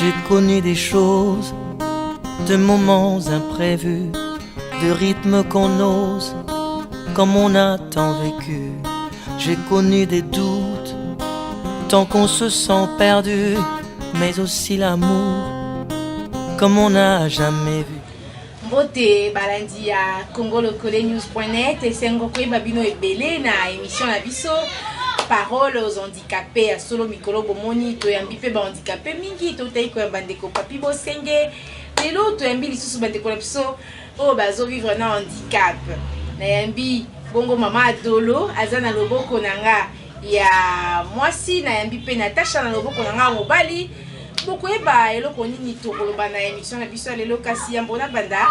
J'ai connu des choses, de moments imprévus, de rythmes qu'on ose, comme on a tant vécu. J'ai connu des doutes, tant qu'on se sent perdu, mais aussi l'amour, comme on n'a jamais vu. Mbote balandi ya Congo Lokole News.net, esengo koyeba bino ebele na émission na biso Parole aux handicapés. Ya solo, mikolo bomoni toyambi mpe bahandicapé mingi. Totali koyamba ndeko Papi Bosenge, lelo toyambi lisusu bandeko na biso oyo bazovivre na handicap. Nayambi bongo mama Adolo, aza na loboko na nga ya mwasi. Nayambi mpe Natasha na loboko na nga ya mobali. Bokoyeba eloko nini tokoloba na émission na biso ya lelo. Kasi yambo na banda,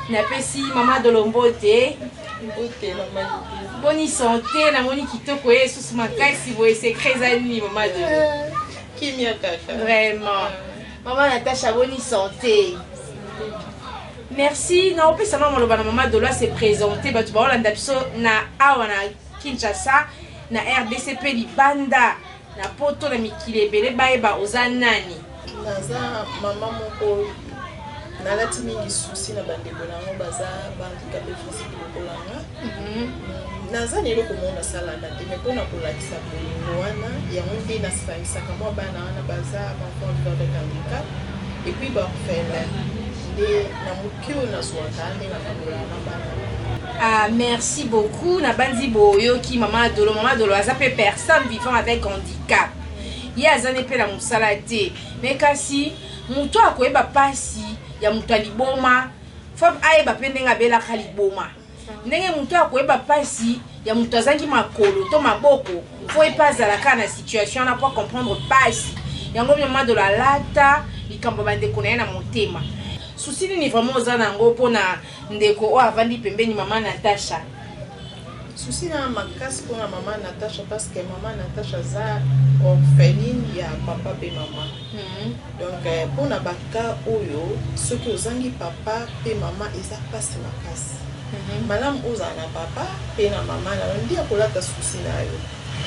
napesi mama Adolo mbote. Mbote, mama Lili. Boni santé? Namoni kitoko ye lisusu makasi boye. Secret eza nini, mama Adolo? Kimia kaka. Vraiment. Mama Natasha, boni santé? Merci. Naopesa mwa maloba na mama Dolo ase présente, bato baolanda biso na awa na Kinshasa, na RDC mpe libanda na Poto, na mikili ebele, bayeba oza nani. Naza mama moko nalati mingi souci na bandeko na yango baza bahandicapé physique lokola nga. Naza na eloko moko nasalaka te, mais mpona kolakisa bolingo wana, yango nde nasangisaka mwa bana wana baza baenfant vivant avec handicap et puis baorphelin, nde na moke oyo nazwaka nde nakabolaka na bana. Ah, merci beaucoup. Nabandi boyoki mama Adolo. Mama Adolo aza mpe personne vivant avec handicap. Ye aza ne mpe na mosala te, mais kasi moto akoyeba mpasi ya moto ya liboma, faut ayeba mpe ndenge abelaka liboma. Ndenge moto akoyeba mpasi ya moto azangi makolo to maboko, faut ye mpe azala kaka na situation wana po comprendre mpasi yango. Mama Adolo alata likambo ya bandeko na ye na motema. Souci nini vraiment oza na yango mpona ndeko oyo avandi pembeni, mama Natasha? Souci na makasi mpona mama Natasha, parce que mama Natasha aza orpheline ya papa mpe mama. Donc mpona baka oyo, soki ozangi papa mpe mama, eza mpasi makasi. Malamu ozala na papa mpe na mama na yo nde akolata souci na yo,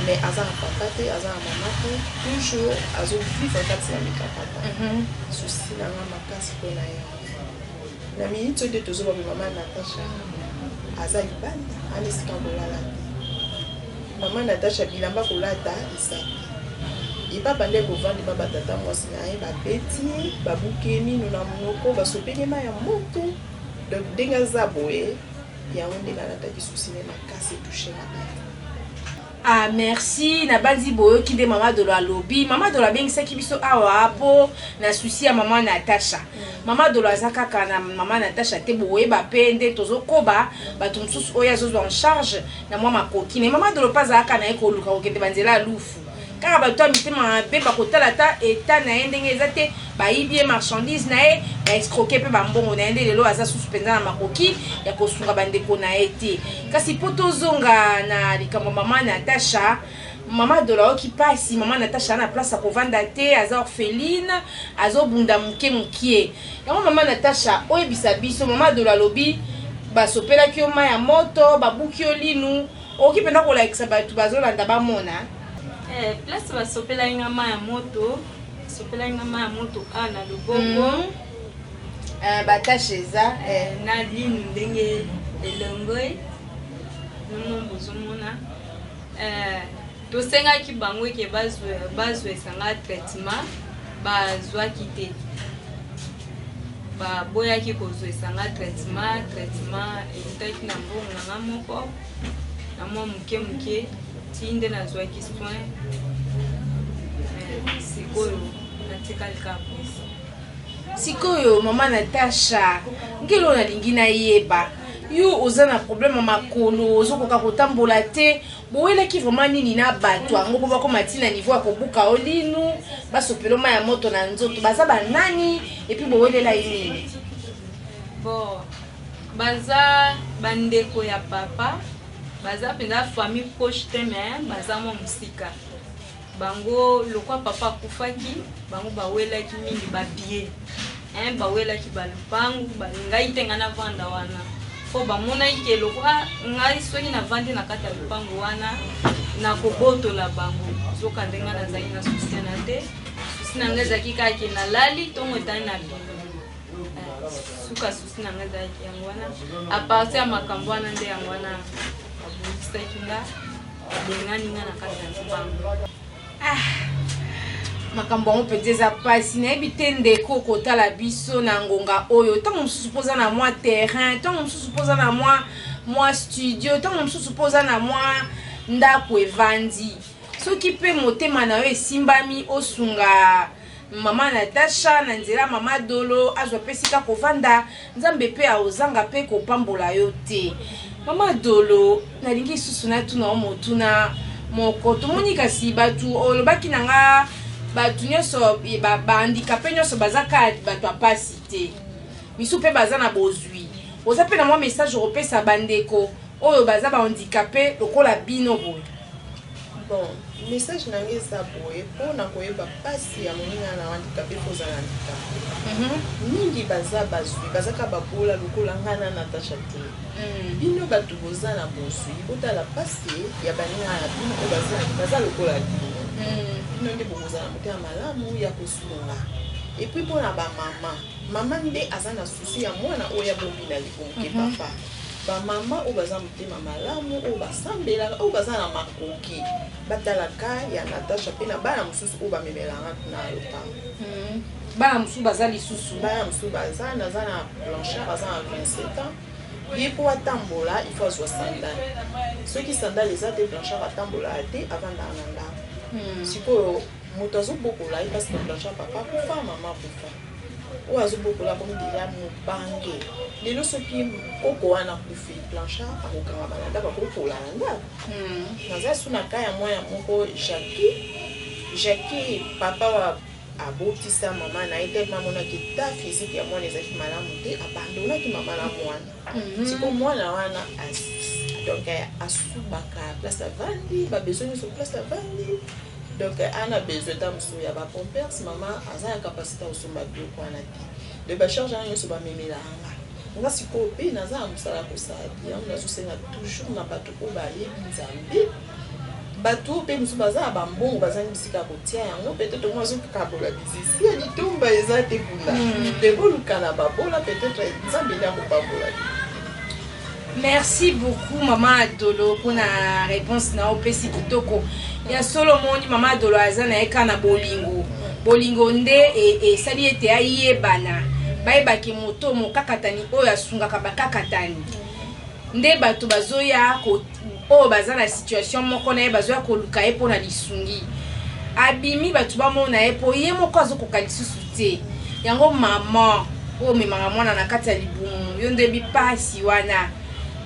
mais aza na papa te, aza na mama te, toujours azovivre kati na mikakata. Souci na nga makasi mpona ye na miniti oyo nde tozoba, mama Natasha aza libanda, ana esika kolala te. Mama Natasha, bilamba kolata eza te. Epa bande kovandi ba batata mwasi na ye babeti ye, babuki ye mino na monoko, basopeli ye mai ya moto. Donc ndenge aza boye, yango nde nalataki souci ne makasi, etouche nga mpenza. Ah, merci. Nabandi boyoki nde mama Dolo alobi. Mama Dolo abengisaki biso awa mpo na souci ya mama Natasha. Mama Dolo aza kaka na mama Natasha te, boyeba mpe nde tozokoba bato mosusu oyo azozwa en charge na mwa makoki me. Mama Dolo mpe azalaka na ye koluka kokende banzela ya lufu kaka. Bato ya mitema mabe bakotala ata eta na ye ndenge eza te, bayibi ye marchandise na ye, baescroquer mpe bambongo na ye. Nde lelo aza susu mpenza na makoki ya kosunga bandeko na ye te. Kasi mpo tozonga na likambo ya mama Natasha, mama Dolo ayoki mpasi. Mama Natasha na place ya kovanda te, aza orpheline, azobunda moke mokie. Yango mama Natasha, oyebisa biso, mama Dolo alobi basopelaki yo mai ya moto, babuki yo linu. Okoki mpenza kolakisa bato bazolanda bamona? Place basopelaki nga mai ya moto, basopelaki nga mai ya moto awa na loboko. Batache eza. Na linu ndenge elongoi nomo bozomona. Tosengaki bango eke bazwesa nga traitement, bazwaki te, baboyaki kozwesa nga traitement. Traitement eutaki na mbongo na nga moko, na mwa moke moke ti nde nazwaki soin. Sikoyo natikali kaka boye. Sikoyo mama Natasha, ngelo nalingi nayeba, yo oza na problème ya makolo, ozokoka kotambola te. Bowelaki vraiment nini na bato yango mpo bakóma ntina niveau ya kobuka yo linu, basopela mai ya moto na nzoto? Baza banani et puis bowelela ye nini? Bon, baza bandeko ya papa, baza mpenza famille proche te, mais baza mwa mosika. Bango lokwa papa akufaki, bango bawelaki mingi babie, bawelaki balupangu, balingaki te ngai navanda wana, mpo bamonaki ke lokwa ngai soki navandi na kati ya lupangu wana, nakobotola bango. Zoka nde ngai nazali na souci na te, souci. Souci na ngai ezalaki kaka ke nalali ntongo etani na bimi. Eh, suka souci na ngai ezalaki yango wana. A partir ya makambo wana nde yango wana babundisaki nga, babengani nga na kati ya lopango. Ah, makambo yango mpenza eza mpasi. Nayebi te ndeko kotala biso na ngonga oyo, ntango mosusu mpo oza na mwa terrain, ntango mosusu mpo oza na mwa mwa studio, ntango mosusu mpo oza na mwa ndako evandi, soki mpe motema na yo esimbami osunga mama Natasha na nzela mama Dolo azwa mpe esika kovanda, Nzambe mpe aozanga mpe kopambola yo te. Mama Dolo, nalingi lisusu natuna yo motuna moko. Tomoni kasi bato olobaki na nga, bato nyonso bahandikape nyonso baza kaka bato ya mpasi te, misu mpe baza na bozwi. Oza mpe na mwa message okopesa bandeko oyo baza bahandikape lokola bino boye? Bon, message na ngai eza boye: mpo na koyeba mpasi ya moninga na handicapé, faut ozala handicapé. Mingi baza bazwi, baza kaka babola lokola ngai na Natasha te. Bino bato boza na bozwi, botala mpasi ya baninga na bino oyo baza lokola bino. Bino nde bokozala motema malamu ya kosunga. Et puis mpona bamama, mama nde aza na souci ya mwana oyo abombi na libumu ke papa. Bamama oyo baza motema malamu, oyo basambelaka, oyo baza na makoki, batalaka ya Natasha mpe na bana mosusu oyo bamemelanga na lopango. Bana mosusu baza lisusu? Bana mosusu baza. Naza na Blanchard, aza na 27 ans. Ye mpo atambola, il faut azwa sandale. Soki sandale eza te, Blanchard atambolaka te, avandaka na ndako. Sikoyo moto azobokola ye, parce que Blanchard, papa akufa, mama akufa, oyo azobokola akomi deja mobange. Lelo soki koko wana akufi, Blanchard akokangama na ndako, akokola na ndako. Naza su na ka ya mwana moko, Jacki. Jacki, papa wa abotisa mama na ye, tellement amonaki état physique ya mwana ezalaki malamu te, abandonaki mama na mwana. Sikoyo mwana wana donc asubaka place avandi, babesoin nyonso place avandi. Donc ana besoin ta mosusu ya bapampers, mama aza na capacité ya kosomba biloko wana te. Donc bacharge wana nyonso bamemelaka nga. Nga sikoyo mpe naza na mosala kosala te. Yango nazosenga toujours na bato oyo bayebi Nzambe, bato oyo mpe mosusu baza na bambongo, bazangi bisika ya kotia yango, peut-être mwa azokabola bizisi ya litomba eza te kuna mpe boluka na babola, peut-être Nzambe nde akopambola bino. Merci beaucoup, mama Adolo, mpona réponse na opesi kitoko. Ya solo, omoni mama Adolo aza na ye kaka na bolingo. Bolingo nde esali ete ayebana, bayebaki moto mokakatani oyo asungaka bakakatani. Nde bato bazoya oyo baza na situation moko na ye, bazoya koluka ye mpona lisungi. Abimi, bato bamona ye, mpo ye moko azokoka lisusu te. Yango mama oyo omemaka mwana na kati ya libumu, yo nde bipasi wana.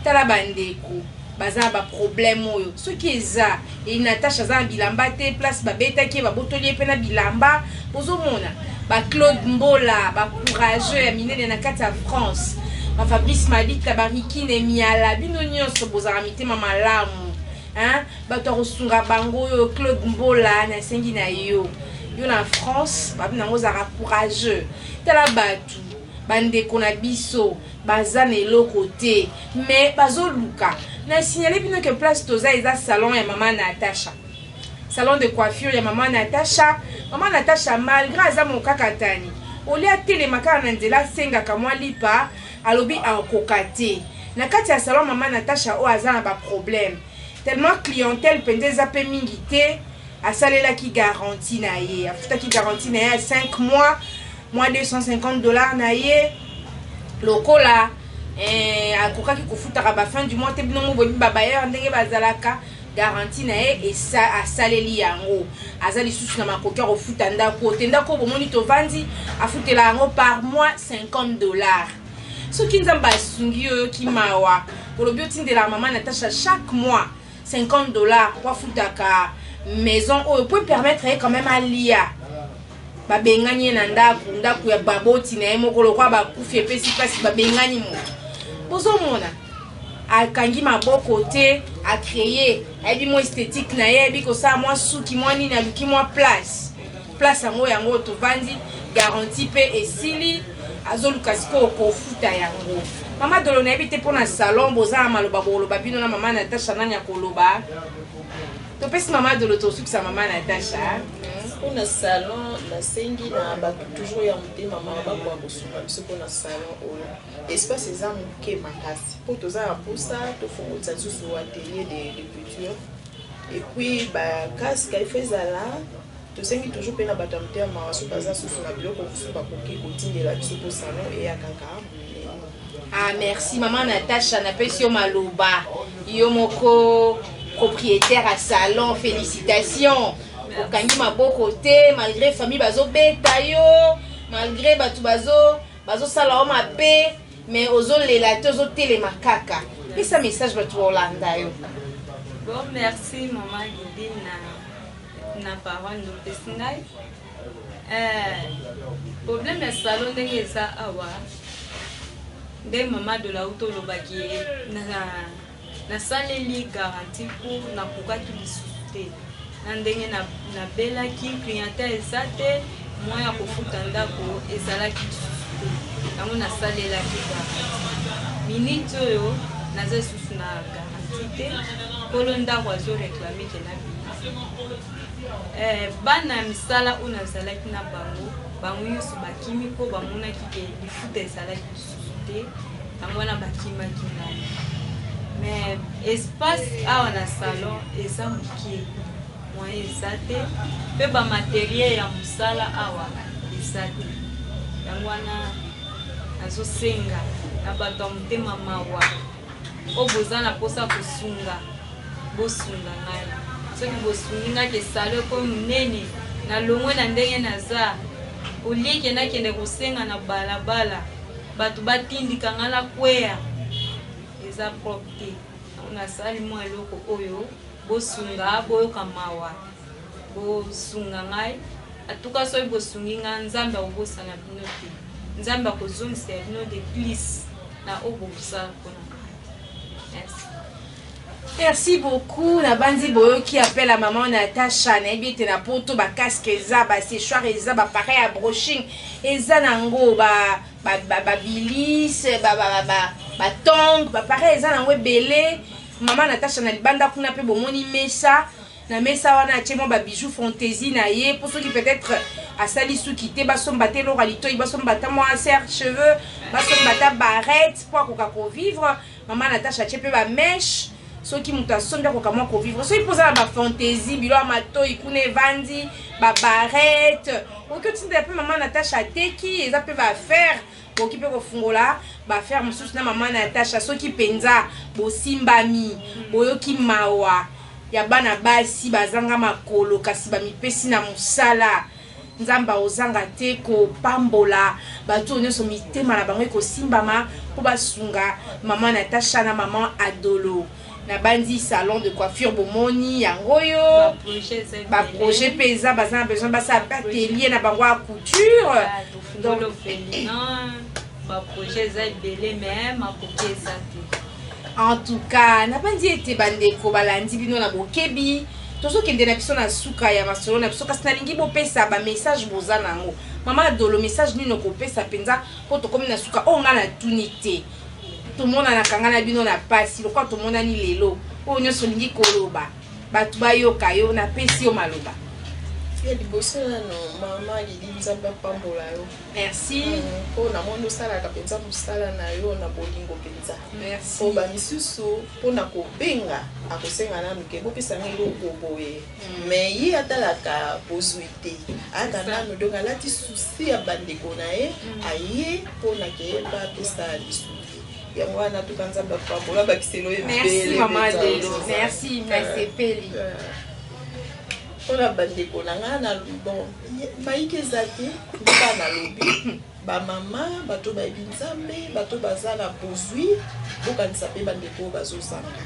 Tala bandeko baza na baproblème oyo. Soki eza e Natasha aza na bilamba te, place babetaki ye, babotoli ye mpe na bilamba. Ozomona baclaude Mbola, bacourageux ya minene na kati ya France, bafabrice Mabita, barikine Miala, bino nyonso bozala mitema malamu, hein? Bato ya kosunga bango oyo. Claude Mbola, nasengi na yo, yo na France, babi nango ozalaka courageux. Tala bato, bandeko na biso baza na eloko te, mais bazoluka. Na signale bino ke place toza eza salon ya mama Natasha, salon de coiffure ya mama Natasha. Mama Natasha, malgré aza mokakatani, olie atelema kaka na nzela asengaka mwa lipa, alobi akoka te. Na kati ya salon mama Natasha oyo aza na baproblème, tellement clientèle mpenza eza mpe mingi te. Asalelaki garantie na ye, afutaki garantie na ye ya 5 mois, mwa 250 $ na ye. Lokola akokaki kofutaka bafin du mois te, bino mo boyebi babailleur ndenge bazalaka, garantie na ye asaleli yango. Aza lisusu na makoki ya kofuta ndako te. Ndako oyo bomoni tovandi, afutela yango par mois 50 $. Soki Nzambe asungi yo, oyoki mawa, olobi otindelaka mama Natasha chaque mois 50 $ po afutaka maison oyo, po permettre ye quand même alia. Babengani ye na ndako, ndako ya baboti na ye moko. Lokwa bakufi, epesi mpasi, babengani moto. Bozomona akangi maboko te, acréer, ayebi mwa esthétique na ye, ayebi kosala mwa suki, mwa nini, aluki mwa place. Place yango, yango tovandi. Garantie mpe esili, azoluka sikoyo kofuta yango. Mama Dolo, nayebi te mpona salon boza na maloba bokoloba bino na mama Natasha, nani akoloba? Topesi mama Dolo, tosukisa mama Natasha. Mpona salon, nasengi na bato toujours ya motema mawa bakoka kosunga biso mpona salon oyo. Espace eza moke makasi, mpo toza na mposa tofungolisa lisusu atelier de couture, et puis bacasque ifo ezala. Tosengi toujours mpe na bato ya motema mawa, soki baza susu na biloko mosusu bakoki kotindela biso mpo salon eya kaka monene. Ah, merci mama Natasha, napesi yo maloba, yo moko propriétaire ya salon. Félicitation, okangi maboko te malgré famille bazobeta yo, malgré bato bazosala yo mabe, mais ozolela te, ozotelema kaka. Pesa message, bato baolanda yo. Bon, merci mama Gidine na parole ndopesi ngai. Problème ya salon ndenge eza awa, nde mama de la uta olobaki, nasaleli garantie pour nakokaki lisusu te na ndenge nabelaki, clientèle eza te, moyen ya kofuta ndako ezalaki lisusu te, yango nasalelaki garantie. Minute oyo naza lisusu na garantie te, nkolo ndako azoréclamer ke nabima. Bana ya misala oyo nazalaki na bango, bango nyonso bakimi mpo bamonaki ke lifuta ezalaki lisusu te, yango wana bakimaki ngai. Mais espace awa na salon eza moke, moyen eza te, mpe bamatériel ya mosala awa eza te. Yango wana nazosenga na bato ya motema mawa oyo boza na mposa kosunga, bosunga ngai. Soki bosungi ngai ke salon ekomi monene, nalongwe na ndenge naza, olieke nakende kosenga na balabala, bato batindika ngai nakweya, eza propre te. Nasali mwa eloko oyo, bosunga, boyoka mawa, bosunga ngai. Atuka soki bosungi ngai, Nzambe akobosana bino te, Nzambe akozongisela bino de plus na oyo bokosala mpona ngai. Merci. Merci beaucoup. Nabandi boyoki appel ya mama Natasha. Nayebi ete na Poto bacasque eza, baséchoir eza, bapareil ya brushing eza nango, babilis, batong, bapareil eza nango ebele. Mama Natasha na libanda kuna mpe bomoni mesa. Na mesa wana atie mwa babijou fantaisie na ye, mpo soki peut-être asali suki te, basomba te eloko ya litoi, basomba ata mwa serre cheveux, basomba ata barrette mpo akoka kovivre. Mama Natasha atie mpe bamèche, soki moto asombi akoka mwa kovivre. Soki mpo oza na bafantaisie, bilo ya matoi kuna evandi, babarrette, okoki otindela mpe mama Natasha, ateki. Eza mpe baaffaire, bokoki mpe kofungola baaffaire mosusu na mama Natasha. Soki mpenza bosimbami, boyoki mawa ya bana basi bazanga makolo kasi bamipesi na mosala, Nzambe akozanga te kopambola bato oyo nyonso mitema na bango ekosimbama mpo basunga mama Natasha na mama Adolo. Nabandi salon de coiffure bomoni yango oyo, baprojet mpe eza, baza na besoin basala mpe atelier na bango ya couture. Donc baprojet eza ebele, mais makoki eza te. En tout cas, nabandi ete bandeko balandi bino na bokebi. Tozokende na biso na suka ya masolo na biso, kasi nalingi bopesa bamessage boza nango. Mama Dolo, message nini okopesa mpenza mpo tokomi na suka? Oyo ngai natuni te, tomonanaka ngai na bino na pasi lokola tomonani lelo. Oyo nyonso olingi koloba, bato bayoka yo, napesi yo maloba. Ya liboso nano, mama Lili, Nzambe apambola yo. Merci. Mpo namoni osalaka mpenza mosala na yo na bolingo mpenza. Merci. Mpo bamisusu, mpona kobenga, akosenga nanu ke bopesanga eloko boye, mais ye atalaka bozwi te, ayaka nanu, donc alati souci ya bandeko na ye, aye mpona ke bapesa lisungi. Yango wana tuka, Nzambe apambola, bakiselo. Merci mama Delo, merci, nasepeli. Mpona bandeko na ngai na bon, mayiki eza te, nde kaka nalobi, bamama, bato bayebi Nzambe, bato baza na bozwi, bokanisa mpe bandeko oyo bazozanga,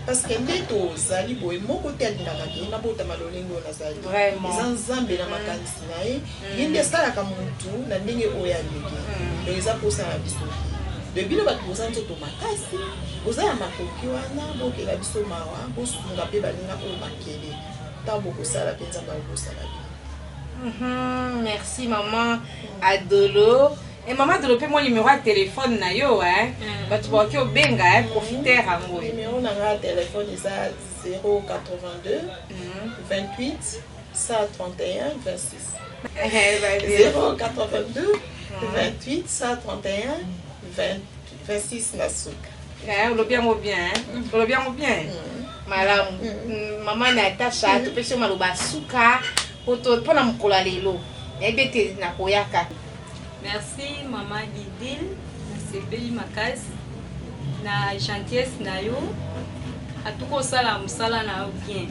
parce que nde tozali boye, moko te alingaka ke nabotama lolenge oyo nazali. Eza Nzambe na makanisi na ye, ye nde asalaka motu na ndenge oyo alingi. Donc eza mposa na biso te. De bino bato boza nzoto makasi, boza na makoki wana, bokela biso mawa, bosunga mpe baninga oyo bakele. Ntango bokosala mpe, Nzambe akobosala bino. Merci maman Adolo. E mama Dolo, mpe mwa numero ya telefone na yo, eh? Bato bakoki obenga, eh, profiter yango. Numero na nga ya telefone eza 082 28 131 26. 082 28 131 20 26 na suka. Olobi yango bien, olobi yango bien malamu. Mama Natasha, topesi yo maloba suka mpona mokolo ya lelo. Nayebi ete nakoyaka. Merci mama Didil, nasepeli makasi na gentillesse na yo. Atuka osala mosala na yo bien,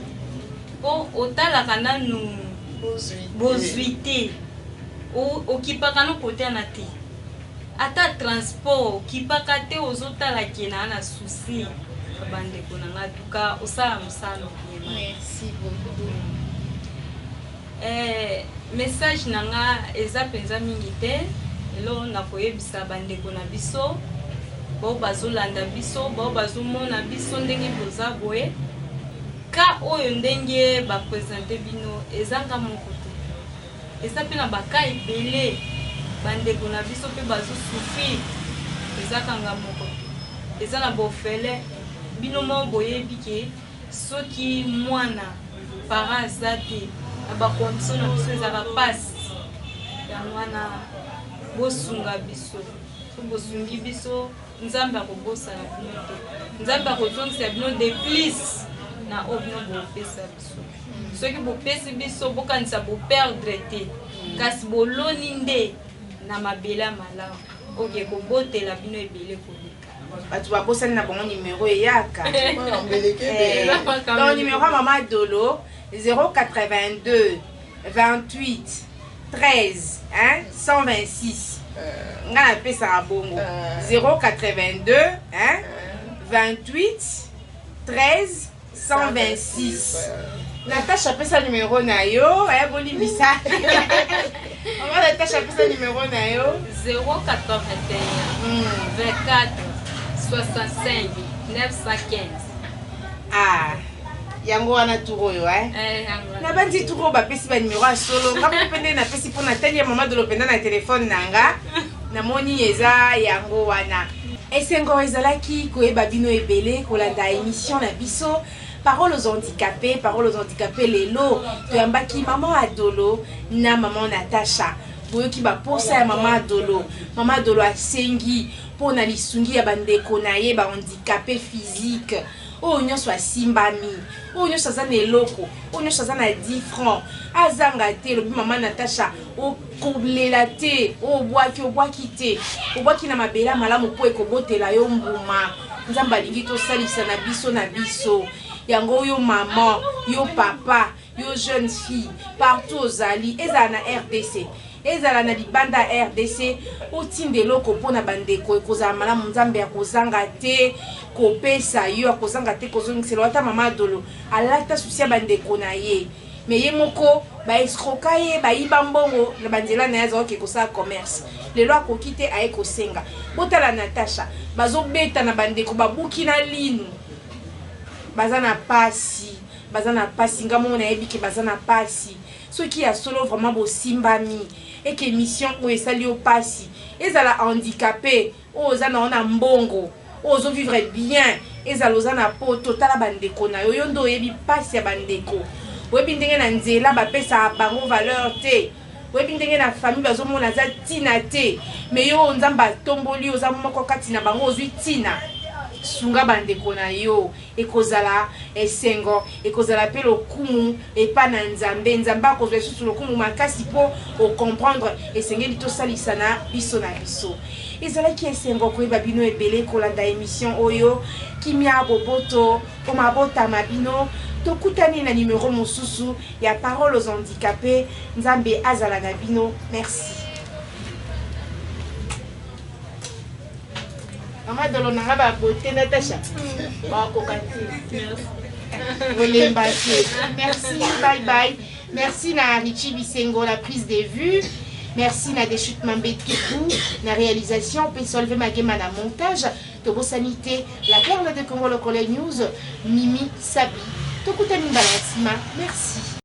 mpo otalaka nanu bozwi te, okipaka no kotiana te, ata transport okipaka te. Ozotala ke na souci ya bandeko na nga. Tuka osala mosala bien. Merci beaucoup. Message na nga eza mpenza mingi te. Elo nakoyebisa bandeko na biso bao bazolanda biso, bao bazomona biso ndenge boza boye, ka oyo ndenge baprésenter bino, ezanga moko te, eza mpe na baka ebele. Bandeko na biso mpe bazosouffrir, eza kanga moko te, eza na baorphelin. Bino moko boyebi ke soki mwana parent aza te, na bacondition na biso ezalaka mpasi. Yango wana bosunga biso. So bosungi biso, Nzambe akobosana bino te, Nzambe akozongisa bino de plus na oyo bino bopesa biso. Soki bopesi biso, bokanisa boperdre te, kasi boloni nde na mabele ya malamu oyo ekobotela bino ebele koleka. Bato babosani na bango numero eyaka. Donc numero ya mama Dolo, 082 28 13, hein, 126. Nga napesaka bongo 082, hein, 28 13 126. Natasha, apesa numero na yo. Bolimbisa, mama Natasha, apesa numero na yo. 081 24 65 915. Ah, yango wana tour oyo, eh? Eh, yango wana. Nabandi tour oyo bapesi banimero ya solo. Nga moko mpe nde napesi mpo natali ya mama Dolo mpenza na telefone na nga, namoni eza yango wana. Esengo ezalaki koyeba bino ebele kolanda émission na biso Parole aux handicapés. Parole aux handicapés, lelo toyambaki mama Adolo na mama Natasha. Boyoki baposa ya mama Adolo. Mama Adolo asengi mpo na lisungi ya bandeko na ye bahandicapé physique. Oyo nyonso asimbami, oyo nyonso aza na eloko, oyo nyonso aza na 10 francs, azanga te. Elobi mama Natasha, okolela te. Oyo obwaki, obwaki te, obwaki na mabele ya malamu mpo ekobotela yo mbuma. Nzambe alingi tosalisa na biso na biso. Yango oyo, mama, yo papa, yo jeune fille, partout ozali, ezala na RDC, ezala na libanda ya RDC, otinda eloko mpona bandeko, ekozala malamu. Nzambe akozanga te kopesa yo, akozanga te kozongisela. Ata mama Adolo alata souci ya bandeko na ye, mais ye moko baescroquer ye, bayiba mbongo na banzela na ye. Azalaki kosala commerce, lelo akoki te, aye kosenga. Botala Natasha, bazobeta na bandeko, babuki na linu, baza na pasi, baza na pasi. Nga moko nayebi ke baza na pasi. Soki ya solo vraiment bosimbami eke émission oyo esali yo pasi, ezala handicapé oyo oza na yo na mbongo, oyo ozovivre bien, ezala oza na poto, tala bandeko na yo. Yo nde oyebi mpasi ya bandeko, oyebi ndenge na nzela bapesaka bango valeur te, oyebi ndenge na famille bazomona aza ntina te. Mais yo oyo Nzambe atomboli, oza moko kati na bango, ozwi ntina. Sunga bandeko na yo, ekozala esengo, ekozala mpe lokumu epa na Nzambe. Nzambe akozwa lisusu lokumu makasi mpo ocomprendre esengeli tosalisa na biso na biso. Ezalaki esengo koyeba bino ebele kolanda émission oyo. Kimia, boboto o mabotama bino. Tokutani na numero mosusu ya Parole aux handicapés. Nzambe azala na bino. Merci mama Dolo na nga babote. Natasha, bakoka te, olemba te. Merci, bye bye. Merci na Richie Bisengo, la prise de vue. Merci na Deshut Mambetuku na réalisation, mpe Solve Magema na montage. Tobosani te la perle de Congo Lokole News, Mimi Sabi. Tokutani mbala ya nsima. Merci.